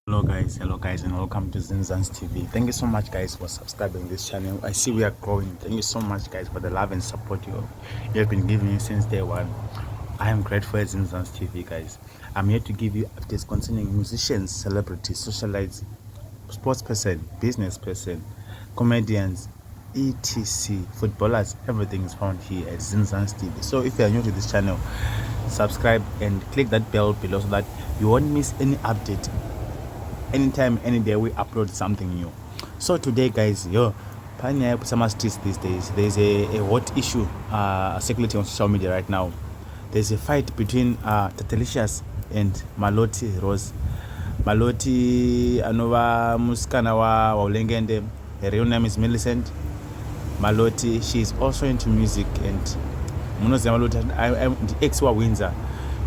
Hello guys, hello guys, and welcome to Zimzans TV. Thank you so much guys for subscribing this channel. I see we are growing. Thank you so much guys for the love and support you have been giving me since day one. I am grateful at Zimzans TV, guys. I'm here to give you updates concerning musicians, celebrities, socialites, sports person, business person, comedians, etc, footballers. Everything is found here at Zimzans TV. So if you are new to this channel, subscribe and click that bell below so that you won't miss any update anytime, any day we upload something new. So today guys, yo, panyaya yekupisa streets these days, there's a hot issue circulating on social media right now. There's a fight between Tatelicious and Maloti Rose. Maloti anova musikana waUlengende. Her real name is Millicent Maloti. She is also into music and munoziva Maloti ex waWindsor.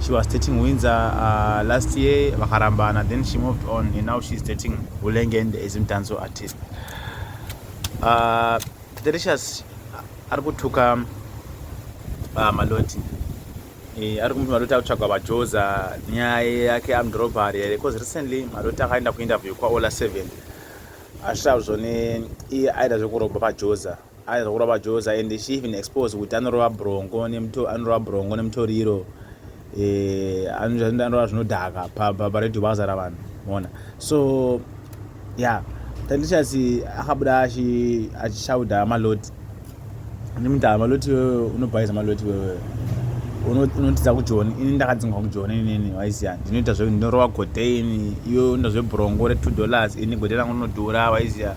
She was dating Windsor last year, vakarambana, then she moved on and now she's dating Ulengende as dancehall artist. Tatelicious ari kutuka Maloti, ari kumuti Maloti akutsvagwa vaJoza nyaya yake armed robbery here, because recently Maloti akaenda kuinterview kwaOla 7 achitaura zvone iye aida zvekurobha paJoza, aida zvekurobha Joza, and she even exposed kuti anorova brongo, anorova brongo nemutoriro, anorova zvinodhaka paredhiyo pakazara vanhu mona. So yeah, Tatelicious akabuda achishaudha Maloti ndimuti, "Maloti wewe unobhaisa, Maloti wewe unotiza kuJoni, ini ndakadzingwa kuJoni inini, waiziya ndinoita zve ndinorova goteini, iwe unoita zvebrongo re$2, ini gote rangu rinodhura, waiziya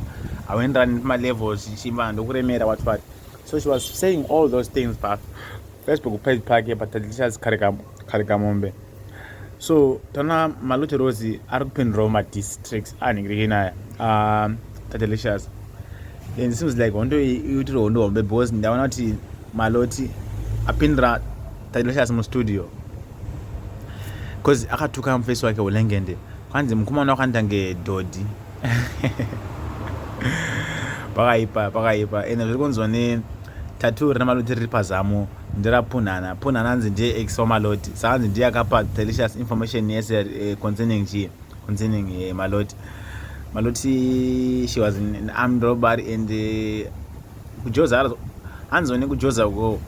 hauenderani nemalevels, chichimba ndokuremera," what what. So she was saying all those things paFacebook page pake, paTatelicious Karikamombe. So tana Maloti Rose ari kupindurawo madiss tracks anhingirekenaya Tatelicious, and it seems like hondo iyi iitiri hondo hombe, because ndaona kuti Maloti apindura Tatelicious mustudio because akatuka mufesi wake Ulengende, kwanzi mukomana wakandange dhodhi. Pakaipa, pakaipa. Ende zviri kunzwa netattoo rina Maloti riri pazamo nderapunhana. Punhana anzi ndiye ex waMaloti, saka anzi ndiye akapa Delicious information yese concerning chii, concerning Maloti. Maloti, she was in armed robbery and kuJoza, hanzoni kuJoza uko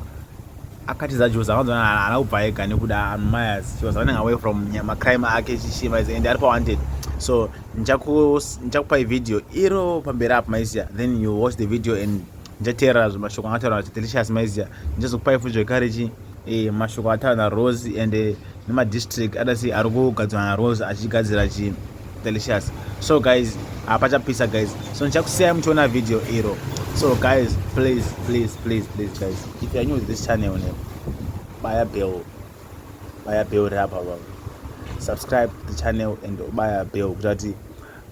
akatiza Joza, hanzoni haana kubva ega nekuda Myers. She was running away from macrime ake chichima and ari pawanted. So ndichakupai video iro pamberi apo maizia, then you watch the video and ndichateerera mashoko angataura Delicious maizia. Ndichazokupai futi zvekare chi mashoko ataura naRose and nemadistrict adasi ari kugadzirwa naRose achigadzira chi Delicious. So guys, hapachapisa guys, so ndichakusiyai muchiona video iro. So guys, please, please, please, please guys, if you are new to this channel, ne baya bell, baya bell rapa, subscribe to the channel and baya bell kuti ati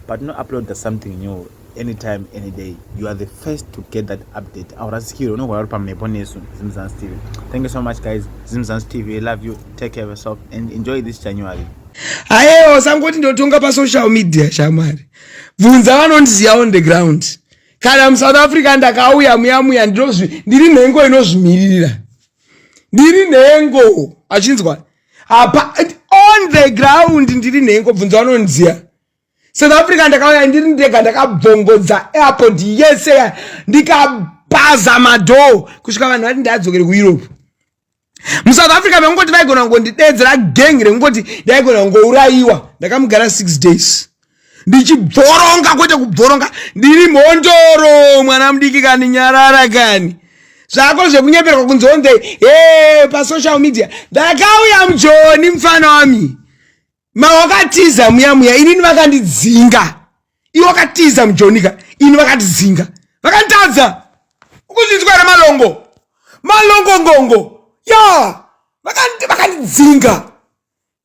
patino-uploada something new, anytime, any day, you are the first to get that update. Aurasikirwe, unogona uri pamhepo nesu Zimzans TV. Thank you so much guys, Zimzans TV love you. Take care of yourself and enjoy this January. Haiwa, usangoti ndotonga pasocial media shamwari. Bvunza vanondiziva on the ground. Kana muSouth Africa ndakauya muya muya, ndiri nhengo inozvimiririra, ndiri nhengo achinzwa apa on the ground, ndiri nhengo. Bvunza vanondiziva. South Africa ndakauya ndiri ndega, ndakabvongodza airport yese, ndikapaza madoor kusvika vanhu vati ndadzokere kuEurope. MuSouth Africa vangoti vaigona kungondidedzera gengi rekungoti ndaigona kungourayiwa. Ndakamugara 6 days ndichibvoronga, kwete kubvoronga, ndiri mhondoro. Mwana mudiki kani, nyarara kani, zvako zvekunyeperwa kunzi onze he pasocial media. Ndakauya muJoni, mufana wami, mawakatiza muya muya, inini vakandidzinga. Iwe wakatiza muJonika, ini vakatidzinga, vakanditadza. Ukuzvinzwa here? Malongo, malongongongo ya, vakandidzinga.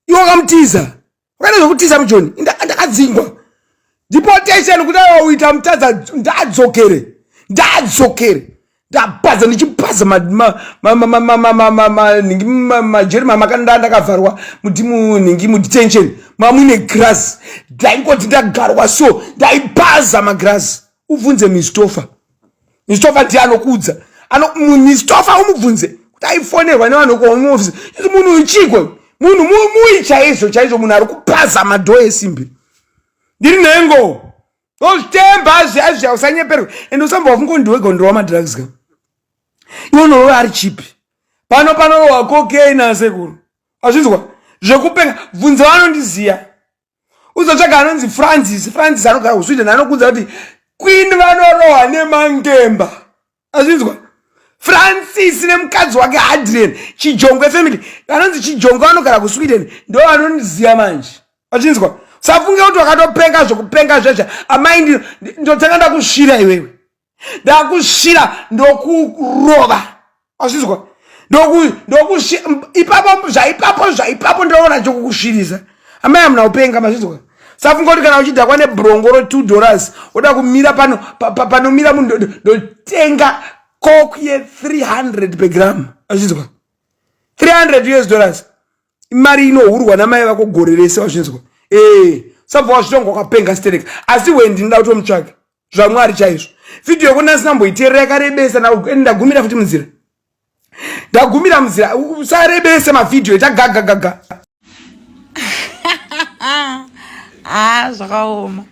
Iwe wakamutiza, wakaita zvekutiza muJoni. Ndakadzingwa, deportation, kuti aiwa uita mutadza, ndadzokere, ndadzokere. Ndapaza, ndichipaza nhingi majeri mamakanda ndakavharwa munhingi mudetention mamuine grass. Ndaingoti ndagarwa so ndaipaza magrass. Ubvunze Mistofa, Mistofa ndiye anokuudza. Mistofa umubvunze kuti aifonerwa nevanhu kuhome office. Munhu uchikwe munhu mui chaizvo chaizvo, munhu ari kupaza madoor esimbi. Ndiri nhengo. Ozvitemba zviya zviya usanyeperwe. Ende usamba wafunga kuti ndiwe gondorwa madrugs ka. Iwe unorova ari chipi. Pano panorohwa cocaine asekuru. Azvinzwa? Zvekupenga bvunza vanondiziya. Uzotsvaga anonzi Francis, Francis anogara kuSweden anokuudza kuti Queen vanorohwa nemangemba. Azvinzwa? Francis nemukadzi wake Adrian Chijongwe family vanonzi Chijongwe vanogara kuSweden ndo vanondiziya manje. Azvinzwa? Usafunge kuti wakatopenga zvekupenga zvezva amai ndotanga ndakusvira iwewe. Ndakusvira ndokurova. Azvinzwa? Ipapo zvaipapo zvaipapo ndoona chokukusvirisa. Amai hamuna kupenga mazvinzwa? Safunga kuti kana uchidhakwa nebrongo ro 2 dollars woda kumira pano panomira munhu ndotenga coke ye 300 per gram. Azvinzwa? 300 US dollars. Mari inohurwa namai vako gore rese wazvinzwa? Eh, sabva wazvitonga wakapenga sterek. Asi we ndinoda kutomutsvaga. Zvamwari chaizvo. Video yako ndasina mboiteerera yakarebesa ndagumira futi munzira. Ndagumira munzira usarebese mavhidhiyo ita gaga gaga. Ah, zvakaoma.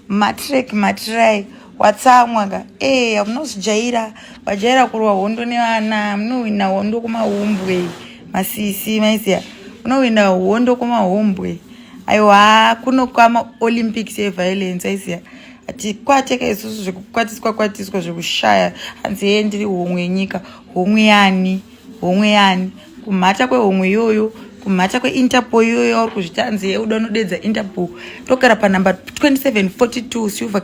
Matrek matrai watsamwa ka. Eh, munozvijaira. Wajaira kurwa hondo nevana, munowina hondo kumahumbwe. Masisi maiziya. Munowina hondo kumahumbwe. Aiwa, kuno kwama Olympics yeviolence aiziya. Hatikwateka isusu zvekukwatiswa kwatiswa zvekushaya. Hanzi yeye ndiri homwe yenyika. Homwe yani? Homwe yani? Kumhata kwehomwe iyoyo, kumhata kweInterpol iyoyo yauri kuzvita hanzi yeye uda unodedza Interpol. Togara panumber 2742 Silver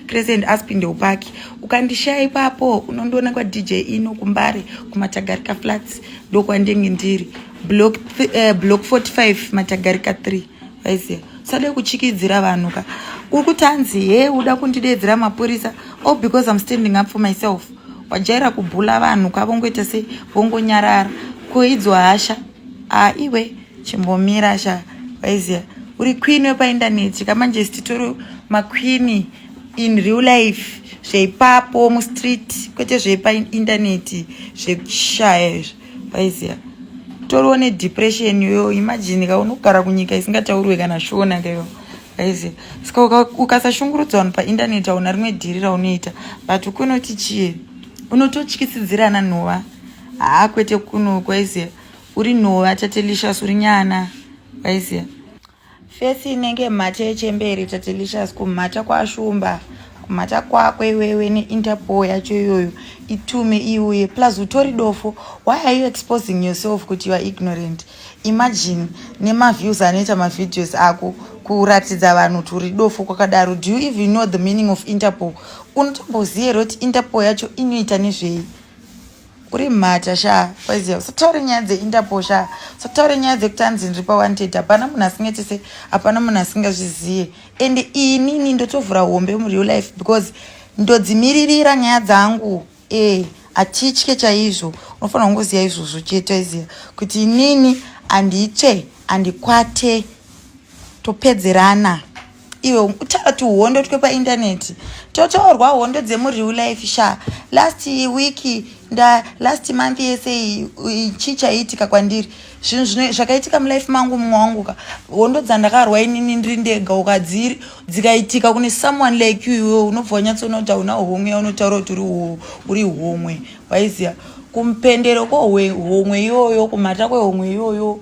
Crescent Aspindale Park. Ukandishaya ipapo unondiona kwaDJ Ino kuMbare kuMatagarika Flats ndokwandenge ndiri. Block, block 45 Matagarika 3. Vaiziya. Usade kuchikidzira vanhu ka. Uri kuti hanzi he uda kundidedzera mapurisa all because I'm standing up for myself. Wajaira kubhula vanhu ka vongoita sei vongonyarara. Ko idzo hasha. Ah iwe chimbomira sha. Vaiziya. Uri queen wepaindaneti ka manje titori maqueen in real life zveipapo mustreet kwete zvepaindaneti zvekushaya izvo. Vaiziya. Toriwo nedepression iyoyo imagine ka unogara kunyika isingataurwe kana shona kayo. Vaiziya. Saka ukasashungurudza vanhu paindaneti hauna rimwe dhiri raunoita but kunoti chii unototyisidzirana nhova. Haa kwete kuno kwaiziya. Uri nhova Tatelicious uri nyana. Vaiziya. Fesi inenge mhata yechembere Tatelicious kumhata kwashumba kumhata kwako iwewe neinterpol yacho iyoyo itume iuye plus utori dofo why are you exposing yourself kuti you are ignorant imagine nemaviews anoita mavideos ako kuratidza vanhu kuti uri dofo kwakadaro do you even know the meaning of interpol unotomboziva here kuti interpol yacho inoita nezvei uri mhata sha waiziva usataure nyaya dzeinterpol sha usataure nyaya dzekuti hanzi ndiri pawanted hapana munhu asingaitise hapana munhu asingazviziye and inini ndotovhura hombe mureal life because ndodzimiririra nyaya dzangu e hatitye chaizvo unofanira kungoziva izvozvo chete waiziva kuti inini handitsve handikwate topedzerana iwe utaura tuhondo twepaindaneti totaurwa hondo dzemureal life sha last week nda last month yese chii chaiitika kwandiri zvinhu zvakaitika mulife mangu mumwe wangu ka hondo dzandakarwa inini ndiri ndega ukadziri dzikaitika kune someone like you iwe unobva wanyatsoona kuti hauna homwe yaunotaura kuti uri homwe waiziva kumupendero kwehomwe iyoyo kumhata kwehomwe iyoyo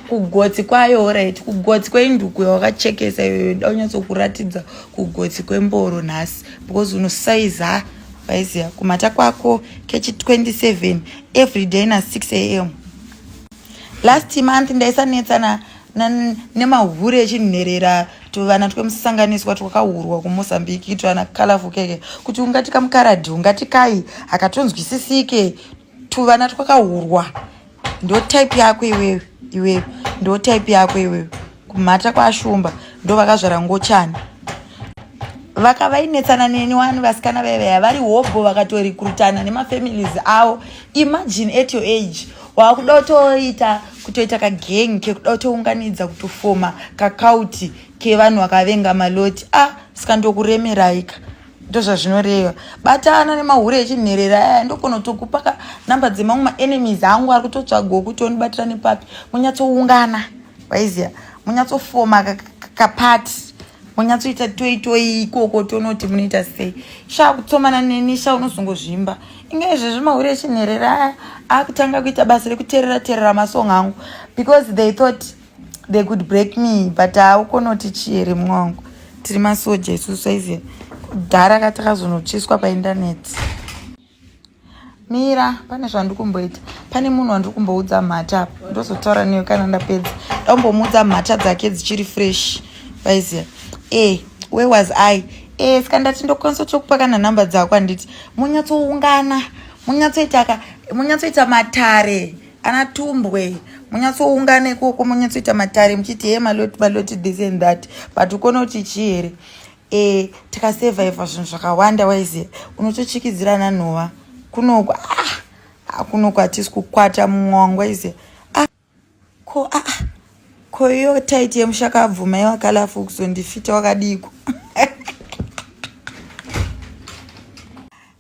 kugotsi kwayo right kugotsi kweinduku yawakachekesa iyoyo da unyatsokuratidza kugotsi kwemboro nhasi because unosaiza waiziva kumhata kwako kechi 27 every day na 6 am last month ndaisanetsana nemahure echinherera tuvana twemusanganiswa twakahurwa kumozambique tuvana colorful keke kuti ungati kamukaradhi ungati kai hakatonzwisisike tuvana twakahurwa ndo type yako iwewe iwewe ndo type yako iwewe kumhata kwashumba ndo vakazvara ngochani vakavainetsana neni wani vasikana vaivaya vari hobho vakatorikrutana nemafamilies avo imagine at your age wakuda kutoita kutoita kagang kekuda kutounganidza kutofoma kakauti kevanhu vakavenga maloti ah saka ndokuremeraika ndozvazvinoreva batana nemahure echinherera aya ndokonotokupa ka namba dzemamwe maenemies angu ari kutotsvagawo kuti ondibatira nepapi munyatsoungana waiziya munyatsofoma kapati monyatsoita toi toi ikoko tonoti munoita sei sha kutsomana neni sha unozongozvimba inge izvezvi mahure echinherera aya akutanga kuita basa rekuterera terera masong angu because they thought they could break me but haukonoti chii here mumwe wangu tiri masoja isusu aiziva kudhara ka takazonotsviswa paindaneti mira pane zvandikumboita pane munhu wandiri kumboudza mhata apa ndozotaura newe kana ndapedza ndakumbomuudza mhata dzake dzichiri fresh vaiziva e eh, where was i e eh, saka ndati ndokwanisa kutokupa kana nhamba dzako handiti munyatsoungana munyatsoita ka munyatsoita matare ana tumbwe munyatsoungana ikoko munyatsoita matare muchiti he maloti maloti this and that but ukona kuti chii here e tikasurvivha zvinhu zvakawanda waiziva unotochikidzirana nhova kunoku ah, ah kunoku hatisi kukwata mumwe wangu waiziva ah ko ah, ah ko iyo taiti yemushakabvu mai wakalafu kuzondifita wakadiiko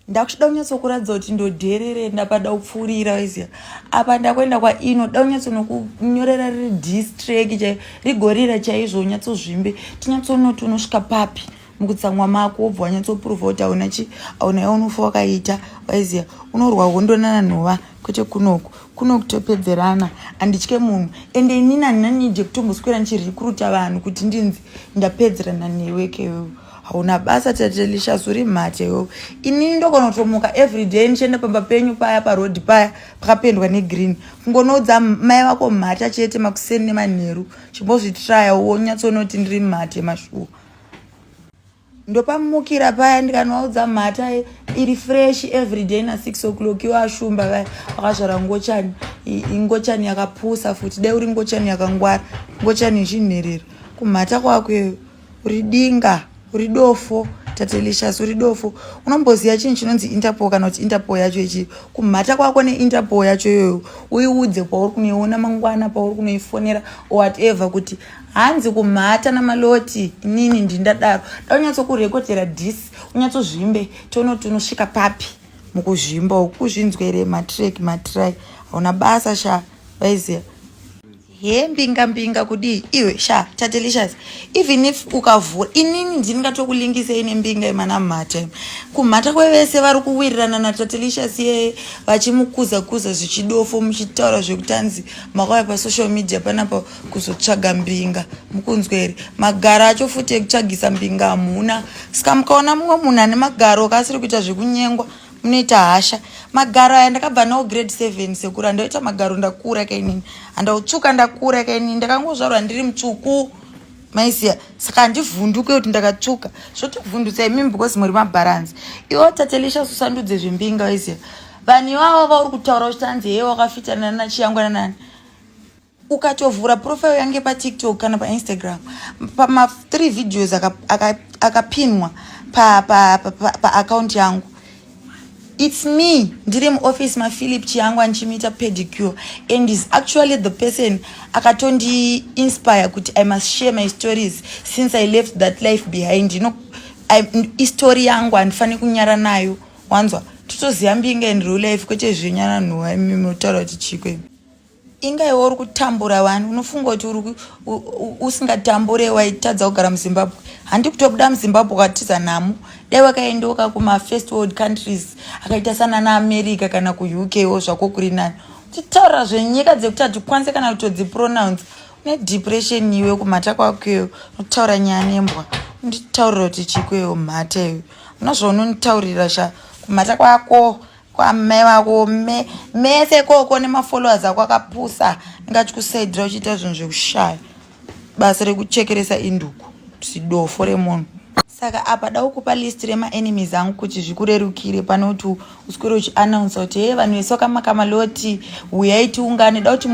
ndakuchida kunyatsokuratidza kuti ndodherere ndapada kupfuurira waiziva apa ndakuenda kwaino da kunyatsonokunyorera riri distrek chai rigorira chaizvo unyatsozvimbe tinyatsonoti unosvika papi mukutsamwa mako wobva wanyatsoprova kuti hauna chi hauna yaunofa wakaita waiziva unorwa hondo nananhova kwete kunoku kunoku topedzerana handitye munhu ende inini handina need yekutomboswera ndichirikruta vanhu kuti ndinzi ndapedzerana newe kewewe hauna basa tatelicious uri mhata iwewe inini ndogona kutomuka everyday ndichienda pamba penyu paya paroad paya pakapendwa negreen kungonoudza mai vako mhata chete makuseni nemanheru chimbozvitraya wonyatsonoti ndiri mhate mashuwa ndopamukira paya ndikanovaudza mhata iri fresh everyday na 6 o'clock iwo ashumba vaya vakazvara ngochani ingochani yakapusa futi dai uri ngochani yakangwara ngochani yechinherera kumhata kwako iyoyo uri dinga uri dofo tatelicious uri dofo unomboziva chinhu chinonzi interpol kana kuti interpol yacho ichi kumhata kwako neinterpol yacho iyoyo uiudze kwauri kunoiona mangwana pauri kunoifonera whatever kuti hanzi kumhata namaloti inini ndindadaro da unyatsokurekodhera dis unyatsozvimbe tonoti unosvika papi mukuzvimba uku kuzvinzwere matrek matry hauna basa sha vaiziva Hee mbinga mbinga kudii iwe sha tatelicious even if ukavhura inini ndini ndatokulingisei nembinga imana mhata kumhata kwevese vari kuwirirana natatelicious yeye vachimukuza kuza zvichidofo muchitaura zvekutanzi makauya pasocial media panapa kuzotsvaga mbinga mukunzwa here magaro acho futi ekutsvagisa mbinga hamuna saka mukaona mumwe munhu ane magaro kaasiri kuita zvekunyengwa munoita hasha magaro aya ndakabva nawo grade 7 sekuru andaita magaro ndakura kainini andautsvuka ndakura kainini ndakangozvarwa ndiri mutsvuku maisiya saka handivhunduke kuti ndakatsvuka zvotovhundutsa imimi because muri mabharanzi iwo tatelisha susandudze zvembinga waisiya vanhu ivavo vauri kutaura uchitanzi heye wakafitana nachiyangwana nani Ukatovhura profile yange paTikTok kana paInstagram pama 3 videos akapinwa aka, aka paaccount pa, pa yangu it's me ndiri muoffice maphilip chiyangwa ndichimuita pedicure and is actually the person akatondiinspire kuti i must share my stories since i left that life behind you know, istory yangu handifaniri kunyara nayo wanzwa totoziva mbinga in real life kwete zvenyara nhuwa imi mutaura kuti chiko imi Inga iwe uri kutambura wani unofunga kuti uri usingatambure waitadza kugara muzimbabwe handi kutobuda muzimbabwe ukatiza nhamo dai wakaendoka kumafirst world countries akaita sanana america kana kuuk wo zvako kuri nani uchitaura zvenyika dzekuti hatikwanise kana kutodzipronounce une depression iwe kumhata kwako iwe unotaura nyaya nembwa unditaurira kuti chiko iwe mhata iwe una zvaunonditaurira sha kumhata kwako kwamai vako me, mese koko nemafollowers ako akapusa ndingachikusaidira uchiita zvinhu zvekushaya basa rekuchekeresa induku zidofo remunhu saka apa da kukupa list remaenemies angu kuti zvikurerukire pane kuti uswere uchiannounsa kuti hee vanhu vese vakamaka maloti huyai tiungane da kuti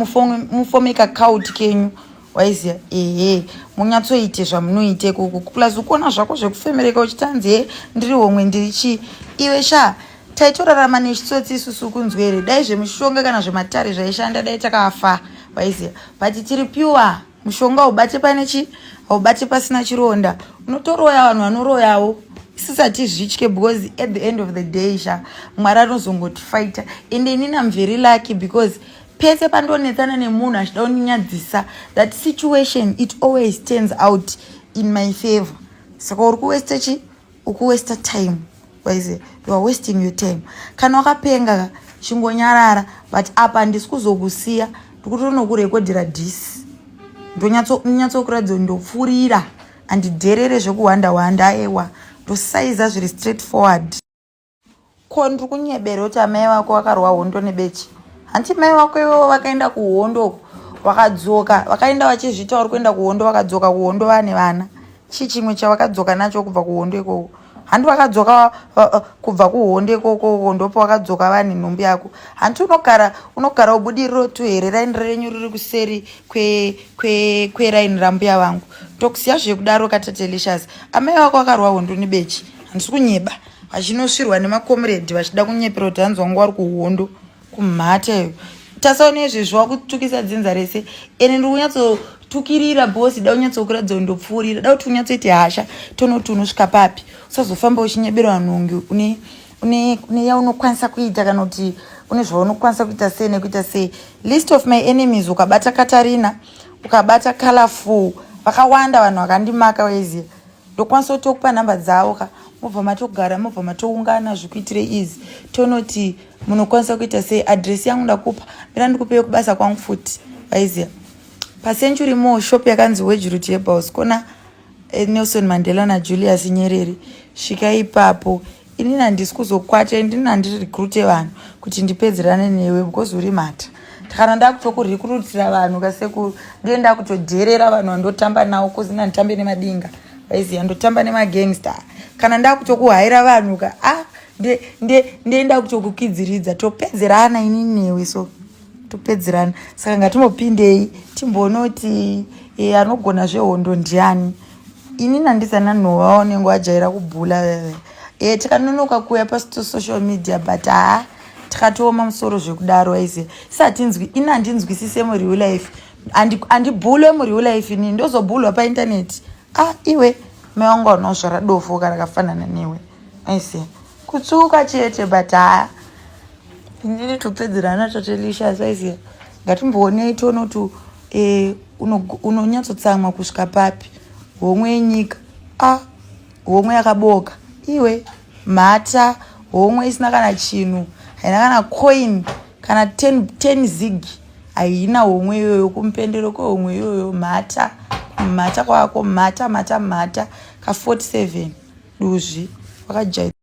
mufome kacult kenyu waiziva ehe munyatsoite zvamunoite ikoko plus ukuona zvako zvekufemereka uchitanzi he ndiri homwe ndiri chii iwe sha taitorarama nechitsotsi isusu kunzwe here dai zvemushonga kana zvematare zvaishanda dai takafa waiziva but tiri pure mushonga haubate pane chi haubate pasina chironda unotoroya vanhu vanoroyawo isusu hatizvitye because at the end of the day sha mwari anozongotifaita ende inini am very lucky because Pese pandonetsana nemunhu achida kundinyadzisa, that situation, it always turns out in my favor. Saka uri kuwaste chi ukuwaste time, waize. You are wasting your time. Kana wakapenga, chingonyarara. But apa handisi kuzokusiya, ndikutonokurekodhera diss, ndonyatsokuratidza kuti ndopfurira, handidherere zvekuhwanda hwanda. Aiwa, ndosaiza zviri straight forward. Ko ndiri kunyebera kuti amai vako vakarwa hondo nebechi? Hanti mai vako ivovo vakaenda kuhondo, vakadzoka, vakaenda vachizvita vari kuenda kuhondo, vakadzoka kuhondo vane vana. Chii chimwe chavakadzoka nacho kubva kuhondo ikoko? Handi vakadzoka kubva kuhondo ikoko, ndopo vakadzoka vane nhumbi yako. Hanti unogara ubudiriro tu here? Raini renyu riri kuseri kweraini rambuya vangu. Tokusiya zvekudaro kaTatelicious. Amai vako vakarwa hondo nebechi, handisi kunyeba. Vachinosvirwa nemakomuredhi, vachida kunyepera kuti hanzi wangu vari kuhondo. Kumhata iyo, tasaona izvezvi wakutukisa dzinza rese. Ende ndiri kunyatsotukirira bhosi, da kunyatsokuratidza kuti ndopfuurira, da kuti unyatsoite hasha, tonoti unosvika papi. Usazofamba uchinyebera vanhu kunge une yaunokwanisa kuita, kana kuti une zvaunokwanisa kuita sei nekuita sei. List of my enemies: ukabata Katarina, ukabata Colorful, vakawanda vanhu vakandimaka, weziva. Ndokwanisa kutokupa nhamba dzavo ka, mobva matogara, mobva matoungana, zvikuitire easy. Tonoti munokwanisa kuita sei. Adresi yangu ndakupa, mira ndikupei kubasa kwangu futi, vaiziva. PaCentury Mall, shop yakanzi Wedgeroot Herbals, kona Nelson Mandela naJulius Nyerere. Svika ipapo. Inini handisi kuzokwata, indini handirekrute vanhu kuti ndipedzerane newe, because uri mhata. Kana ndakutokurekrutira vanhu kasekuru, ndiye ndakutodherera vanhu vandotamba navo, kuzina nditambe nemadinga, vaiziva, ndotamba nemagangster. Kana ndakutokuhaira vanhu ka, a ah, ndiye ndakutokukidziridza, topedzerana inini newe. So topedzerana. Saka ngatimbopindei timbonoti anogona zvehondo ndiani. Inini handisana nhova unenge wajaira kubhula veve. Tikanonoka kuuya pasocial media, but haa, tikatooma musoro zvekudaro, aiziva. Isatinzwi, ini handinzwisise mureal life, handibhulwe mureal life, inini ndozobhulwa paintaneti. Ah, iwe, mai wangu anozvara dofo kana kafanana newe, aiziva, kutsuka chete. But haa, inini topedzerana, Tatelicious, aiziva. Ngatimboonei tione kuti unonyatsotsamwa kusvika papi. Homwe yenyika, a homwe yakaboka iwe, mhata. Homwe isina kana chinhu, haina kana coin, kana 10 zig haina homwe iyoyo. Kumupendero kwehomwe iyoyo, mhata, kumhata kwako, mhata, mhata, mhata ka47, duzvi wakajai.